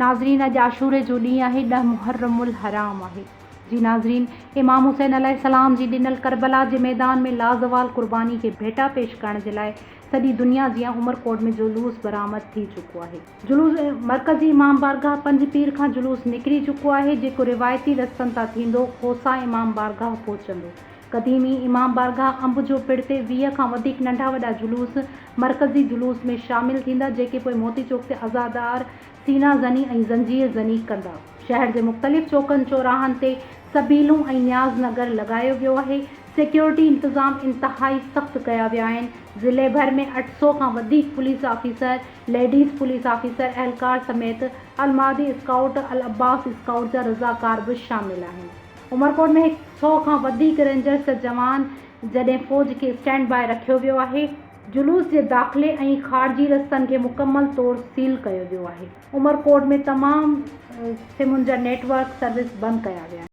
ناظرين اڄ عاشوري جو ڏينهن آهي ڏھ محرم الحرام آهي جي ناظرين امام حسين عليه السلام جي ڏنل ڪربلا جي ميدان ۾ لازوال قرباني کي ڀيٽا پيش ڪرڻ جي لاء سڄي دنيا جيان عمرڪوٽ ۾ جلوس برآمد ٿي چڪو آهي. جلوس مرڪزي امام بارگاهه پنج پير کان جلوس نڪري چڪو آهي جيڪو روايتي رستن تان ٿيندو کوسا امام بارگاهه پهچندو. قديمي امام بارگاهه انب جو پڙ تي 20 کان وڌيڪ ننڍا وڏا جلوس مرڪزي جلوس ۾ شامل ٿيندا جيڪي پوء موتي چوڪ تي عزادار سينا زني ۽ زنجير زني ڪندا. شهر جي مختلف چوڪن چوراهن تي سبيلون ۽ نياز نگر لڳايو ويو آهي. سيڪيورٽي انتظام انتهائي سخت ڪيا ويا آهن. ضلعي ڀر ۾ 800 کان وڌيڪ police officer, ladies police officer اهلڪار سميت المهدي اسڪائوٽ، العباس اسڪائوٽ جا رضاڪار به شامل آهن. عمرڪوٽ ۾ هڪ سئو کان وڌيڪ رينجرز جا جوان جڏهن فوج کي اسٽينڊ باء رکيو ويو آهي. جلوس جي داخلي ۽ خارجي رستن کي مڪمل طور سيل ڪيو ويو آهي. عمرڪوٽ ۾ تمام سمن جا نيٽ ورڪ سروس بند ڪيا ويا آهن.